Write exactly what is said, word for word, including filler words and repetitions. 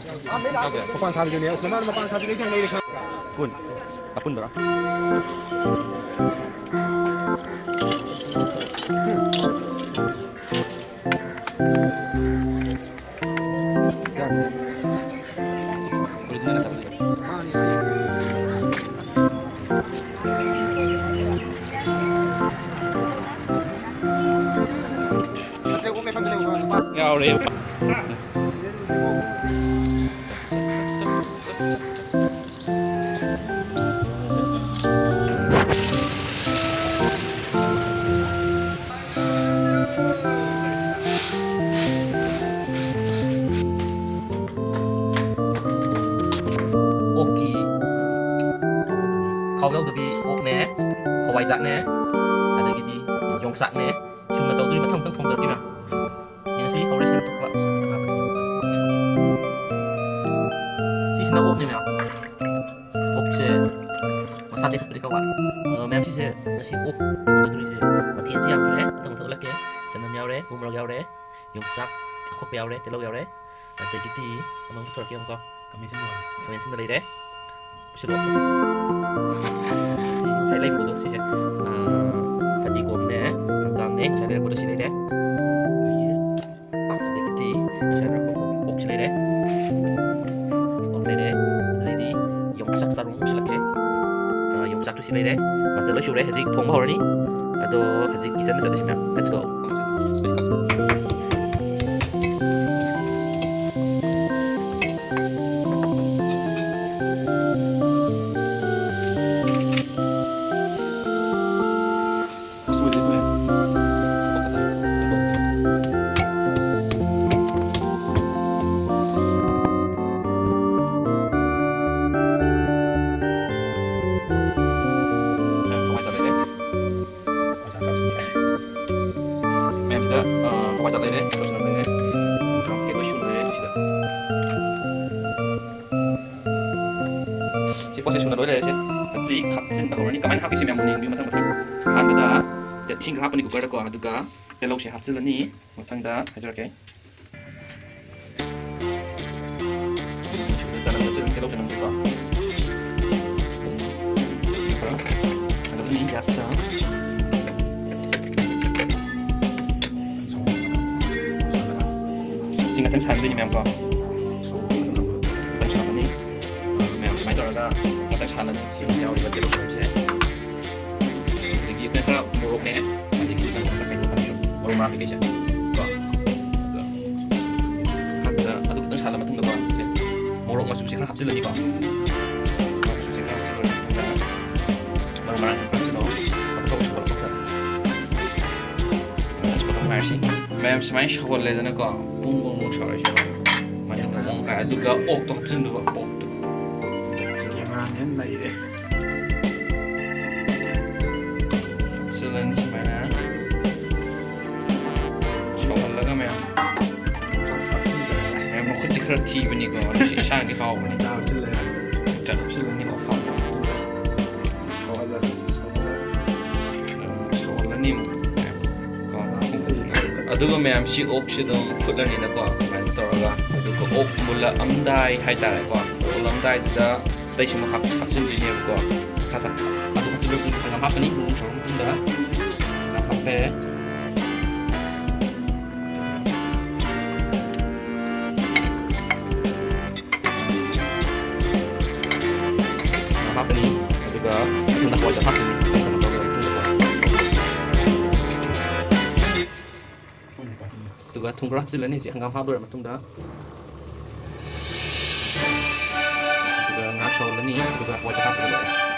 ꯃꯄꯥꯟ ꯁꯥꯕꯤꯗꯨꯅꯦ, ꯃꯃꯥꯅ ꯃꯄꯥꯟ ꯁꯥꯕꯤꯗꯨ ꯂꯩꯁꯦ, ꯂꯩꯔꯦ ꯈꯪꯉꯦ꯫ ꯀꯨꯟ꯫ ꯑꯄꯨꯟꯕꯔꯣ? Original ꯅꯠꯇꯕ꯫ ꯌꯥꯎꯔꯦ꯫ ꯑꯣꯛꯀꯤ ꯊꯥꯎ ꯌꯥꯎꯗꯕꯤ ꯑꯣꯛꯅꯦ, ꯍꯋꯥꯏꯖꯥꯛꯅꯦ, ꯑꯗꯒꯤꯗꯤ ꯌꯣꯡꯆꯥꯛꯅꯦ, ꯁꯨꯅ ꯇꯧꯗꯣꯏꯅꯤ꯫ ꯃꯊꯪ ꯃꯊꯪ ꯊꯣꯡꯗꯔꯛꯇꯣꯏꯅ꯫ ꯌꯦꯡꯉꯁꯤ, ꯍꯧꯔꯦ ꯁꯦꯝꯕ ꯊꯣꯛꯄ꯫ ꯁꯤꯁꯤꯅ ꯑꯣꯛꯅꯦ ꯃꯌꯥꯝ꯫ ꯑꯣꯛꯁꯦ ꯃꯁꯥ ꯇꯦꯛꯊꯣꯛꯄꯗꯤ ꯈꯔ ꯋꯥꯠꯂꯤ꯫ ꯑ, ꯃꯌꯥꯝ, ꯁꯤꯁꯦ ꯉꯁꯤ ꯑꯣꯛ ꯊꯣꯡꯖꯗꯣꯔꯤꯁꯦ ꯃꯊꯦꯜꯁꯦ ꯌꯥꯝꯈ꯭ꯔꯦ꯫ ꯃꯊꯪ ꯃꯊꯪ ꯎꯠꯂꯛꯀꯦ꯫ ꯆꯅꯝ ꯌꯥꯎꯔꯦ, ꯎ ꯃꯣꯔꯣꯛ ꯌꯥꯎꯔꯦ, ꯌꯣꯡꯆꯥꯛ ꯑꯈꯣꯛꯄ ꯌꯥꯎꯔꯦ, ꯇꯤꯜꯍꯧ ꯌꯥꯎꯔꯦ꯫ ꯑꯗꯒꯤꯗꯤ ꯑꯃꯃꯨꯛ ꯄꯨꯊꯣꯔꯛꯀꯦ ꯌꯦꯡꯉꯨꯀꯣ꯫ ꯈꯥꯃꯦꯟ ꯑꯁꯤꯟꯕ ꯂꯩꯔꯦ꯫ ꯄꯨꯁꯤꯜꯂꯣ꯫ ꯁꯤ ꯉꯁꯥꯏ ꯂꯩꯕꯗꯣ ꯁꯤꯁꯦ꯫ ꯑ, ꯐꯗꯤꯒꯣꯝꯅꯦ, ꯍꯪꯒꯥꯝꯅꯦ, ꯉꯁꯥꯏ ꯂꯩꯔꯛꯄꯗꯣ ꯁꯤ ꯂꯩꯔꯦ꯫ ꯑꯗꯒꯤꯗꯤ ꯉꯁꯥꯏ ꯂꯩꯔꯛꯄ ꯑꯣꯛꯁꯤ ꯂꯩꯔꯦ꯫ ꯑꯣꯛ ꯂꯩꯔꯦ꯫ ꯑꯗꯩꯗꯤ ꯌꯣꯡꯆꯥꯛ ꯆꯥꯔꯣꯡ ꯑꯃꯨꯛ ꯁꯤꯜꯂꯛꯀꯦ꯫ ꯑ, ꯌꯣꯡꯆꯥꯛꯇꯨ ꯁꯤ ꯂꯩꯔꯦ꯫ ꯃꯆꯜ ꯂꯣꯏ ꯁꯨꯔꯦ꯫ ꯍꯧꯖꯤꯛ ꯊꯣꯡꯕ ꯍꯧꯔꯅꯤ꯫ ꯑꯗꯣ ꯍꯧꯖꯤꯛ ꯀꯤꯆꯟꯗ ꯆꯠꯂꯁꯤ ꯃꯌꯥꯝ꯫ Let's go꯫ ꯃꯌꯥꯝꯁꯤꯗ, ꯑ, ꯍꯋꯥꯏꯖꯥꯔ ꯂꯩꯔꯦ, ꯆꯅꯝ ꯂꯩꯔꯦ, ꯀꯦꯛ ꯂꯣꯏ ꯁꯨꯅ ꯂꯩꯔꯦ ꯁꯤꯗ꯫ ꯁꯤ ꯄꯣꯠꯁꯦ ꯁꯨꯅ ꯂꯣꯏ ꯂꯩꯔꯦ꯫ ꯁꯤ ꯍꯧꯖꯤꯛ ꯍꯥꯞꯆꯤꯟꯕ ꯍꯧꯔꯅꯤ꯫ ꯀꯃꯥꯏꯅ ꯍꯥꯞꯀꯦꯁꯦ ꯃꯌꯥꯝ ꯃꯨꯟꯅ ꯌꯦꯡꯕꯤꯌꯨ꯫ ꯃꯊꯪ ꯃꯊꯪ꯫ ꯑꯍꯥꯟꯕꯗ ꯏꯁꯤꯡ ꯈꯔ ꯍꯥꯞꯄꯅꯤ cooker ꯗꯀꯣ, ꯑꯗꯨꯒ ꯇꯤꯜꯍꯧꯁꯦ ꯍꯥꯞꯆꯤꯜꯂꯅꯤ꯫ ꯃꯊꯪꯗ ꯍꯥꯏꯖꯔꯛꯀꯦ꯫ ꯇꯧꯁꯜꯂꯝꯁꯤꯀꯣ꯫ ꯈꯔ ꯊꯥꯡꯒꯠꯂꯅꯤ ꯒ꯭ꯌꯥꯁꯇ꯫ ꯁꯤ ꯉꯥꯛꯇꯪ ꯁꯥꯍꯟꯗꯣꯏꯅꯤ ꯃꯌꯥꯝ ꯀꯣ꯫ ꯉꯥꯛꯇꯪ ꯁꯥꯍꯜꯂꯅꯤ꯫ ꯃꯌꯥꯝ ꯁꯨꯃꯥꯏꯅ ꯇꯧꯔꯒ ꯉꯥꯛꯇꯪ ꯁꯥꯍꯜꯂꯅꯤ꯫ ꯁꯤ ꯌꯥꯎꯔꯤꯕ ꯇꯤꯜꯍꯧ ꯆꯅꯝꯁꯦ꯫ ꯑꯗꯒꯤ ꯑꯩꯈꯣꯏꯅ ꯈꯔ ꯃꯣꯔꯣꯛꯅꯦ, ꯑꯗꯒꯤ ꯀꯩꯅꯣ ꯈꯔ ꯀꯩꯅꯣ ꯊꯝꯕꯤꯔꯣ, ꯃꯔꯨ ꯃꯔꯥꯡ ꯀꯩꯀꯩꯁꯦ ꯀꯣ꯫ ꯑꯗꯣ ꯑꯍꯥꯟꯕꯗ ꯑꯗꯨ ꯈꯛꯇꯪ ꯁꯥꯍꯜꯂ ꯃꯇꯨꯡꯗꯀꯣ, ꯁꯦ ꯃꯣꯔꯣꯛ ꯃꯆꯨꯁꯦ ꯈꯔ ꯍꯥꯞꯆꯤꯜꯂꯅꯤꯀꯣ꯫ ꯃꯣꯔꯣꯛ ꯃꯆꯨꯁꯦ ꯈꯔ ꯍꯥꯞꯆꯤꯜꯂ ꯃꯇꯨꯡꯗ ꯃꯔꯨ ꯃꯔꯥꯡꯁꯦ ꯈꯔ ꯍꯥꯞꯆꯤꯜꯂꯣ꯫ ꯃꯊꯧ ꯁꯧꯍꯜꯂꯛꯄ ꯈꯔ꯫ ꯁꯧꯍꯜꯂꯛꯄ ꯉꯥꯏꯔꯁꯤ꯫ ꯃꯌꯥꯝ ꯁꯨꯃꯥꯏꯅ ꯁꯧꯍꯜꯂꯦꯗꯅꯀꯣ, ꯄꯨꯡ ꯃꯨꯛ ꯁꯧꯍꯜꯂꯁꯤ꯫ ꯁꯨꯃꯥꯏꯅ ꯄꯨꯡ ꯃꯨꯛ ꯀꯥꯏ-, ꯑꯗꯨꯒ ꯑꯣꯛꯇꯣ ꯍꯥꯞꯆꯤꯟꯗꯣꯏꯕ, ꯑꯣꯛꯇꯣ꯫ ꯀꯦꯃꯦꯔꯥꯃꯦꯟ ꯅꯩꯔꯦ꯫ ꯍꯥꯞꯆꯤꯜꯂꯅꯤ ꯁꯨꯃꯥꯏꯅ꯫ ꯁꯧꯍꯜꯂꯒ ꯃꯌꯥꯝ꯫ ꯃꯌꯥꯝ ꯃꯈꯨꯠꯇꯤ ꯈꯔ ꯊꯤꯕꯅꯤꯀꯣ, ꯑꯗꯨꯁꯨ ꯏꯁꯥꯅꯗꯤ ꯍꯥꯎꯕꯅꯤ꯫ ꯍꯥꯞꯆꯤꯜꯂꯦ꯫ ꯆꯠ ꯍꯥꯞꯆꯤꯜꯂꯅꯤ, ꯑꯣꯛ ꯍꯥꯞꯄ ꯃꯇꯨꯡꯗ꯫ ꯁꯧꯍꯜꯂꯅꯤ, ꯁꯧꯍꯜꯂꯅꯤ꯫ ꯁꯧꯍꯜꯂꯅꯤ ꯑꯃꯨꯛ ꯃꯌꯥꯝ꯫ ꯀꯣ꯫ ꯑꯗꯨꯒ ꯃꯌꯥꯝ ꯁꯤ ꯑꯣꯛꯁꯤ ꯑꯗꯨꯝ ꯐꯨꯠꯂꯅꯤꯅꯀꯣ, ꯑꯗꯨꯃꯥꯏꯅ ꯇꯧꯔꯒ꯫ ꯑꯗꯨꯒ ꯑꯣꯛ ꯃꯨꯜꯂꯛꯑꯝꯗꯥꯏ ꯍꯥꯏꯇꯥꯔꯦꯀꯣ, ꯃꯨꯜꯂꯝꯗꯥꯏꯗꯨꯗ ꯑꯇꯩꯁꯨ ꯑꯃꯨꯛ ꯍꯥꯞ-, ꯍꯥꯞꯆꯤꯟꯗꯣꯏꯅꯦꯕꯀꯣ꯫ ꯈꯔ ꯈꯔ ꯑꯗꯨ ꯍꯥꯞꯆꯤꯜꯂꯒ ꯍꯪꯒꯥꯝ ꯍꯥꯞꯄꯅꯤ, ꯃꯔꯨ ꯁꯧꯔ ꯃꯇꯨꯡꯗ ꯍꯪꯒꯥꯝ ꯍꯥꯞꯄꯦ꯫ ꯍꯥꯞꯄꯅꯤ, ꯑꯗꯨꯒ ꯃꯊꯪꯗ ꯍꯋꯥꯏꯖꯥꯔ ꯍꯥꯞꯇꯣꯏꯅꯤ꯫ ꯃꯊꯪ ꯀꯩꯅꯣ ꯇꯧꯔꯕ ꯃꯇꯨꯡꯗꯀꯣ꯫ ꯑꯗꯨꯒ ꯊꯨꯝ ꯈꯔ ꯍꯥꯞꯆꯤꯜꯂꯅꯤ ꯍꯧꯖꯤꯛ ꯍꯪꯒꯥꯝ ꯍꯥꯞ ꯂꯣꯏꯔ ꯃꯇꯨꯡꯗ꯫ ꯑꯗꯨꯒ ꯉꯥꯏꯍꯥꯛ ꯁꯧꯍꯜꯂꯅꯤ, ꯑꯗꯨꯒ ꯍꯋꯥꯏꯖꯥꯔ ꯍꯥꯞꯄꯒ ꯂꯣꯏꯔꯦ꯫